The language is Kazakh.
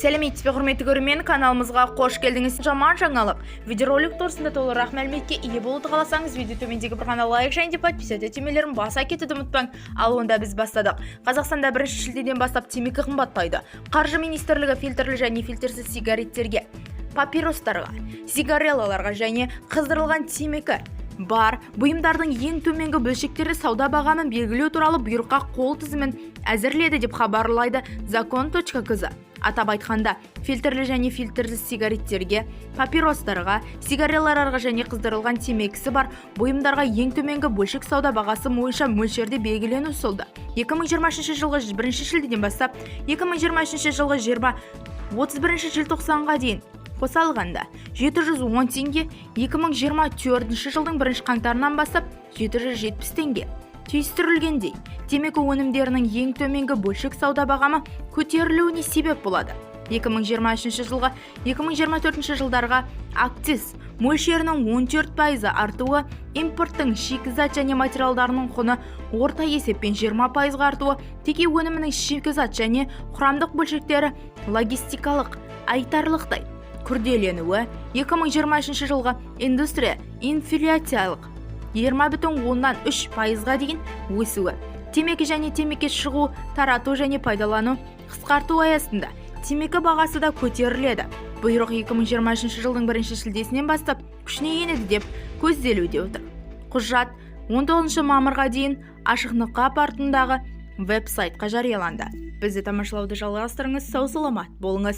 Сәлеметсіз бе, құрметті көрермен! Каналымызға қош келдіңіз! Жаман жаңалық. Видеоролик турасында толығырақ мәліметке ие болуды қаласаңыз, видео төмендегі бір ғана лайк және де подписаться түймелерін баса кетуді ұмытпаң. Ал онда біз бастадық. Қазақстанда 1 шілдеден бастап темекі қымбаттайды. Қаржы министрлігі фильтрлі және фильтрсіз сигареттерге, папиростарға, сигареллаларға және қыздырылған темекі бар бұйымдардың ең төменгі бөлшектері сауда бағамын белгілеу туралы бұйрыққа қол тізімін әзірледі, деп хабарлайды закон.кз. Атап айтқанда, фильтрлі және фильтрсіз сигареттерге, папиростарға, сигареллаларға және қыздырылған темекісі бар бұйымдарға ең төменгі бөлшек сауда бағасы бойынша мөлшерде белгілену ұсынылды. 2023 жылғы 1 шілдеден бастап 2023 жылғы 20 31 желтоқсанға дейін қоса алғанда 710 теңге, 2024 жылдың 1 қаңтарынан бастап 770 теңге. Түйістірілгендей, темекі өнімдерінің ең төменгі бөлшек сауда бағамы көтерілуіне себеп болады. 2023 жылғы 2024 жылдарға акциз мөлшерінің 14% артуы, импорттың шикізат және материалдарының құны орта есеппен 20%-ға артуы, теке өнімінің шикізат және құрамдық бөлшектері логистикалық айтарлықтай күрделенуі, 2023 жылғы индустрия инфляциялық 20,3%-ға дейін өсуі, темекі және темекі шығу, тарату және пайдалану қысқарту аясында темекі бағасы да көтеріледі. Бұйрық 2023 жылдың 1 шілдесінен бастап күшіне енеді деп көзделуде отыр. Құжат 19 мамырға дейін ашық нықа порталындағы веб-сайтқа жарияланды. Бізді тамашалауды жалғастырыңыз, сау саламат болыңыз!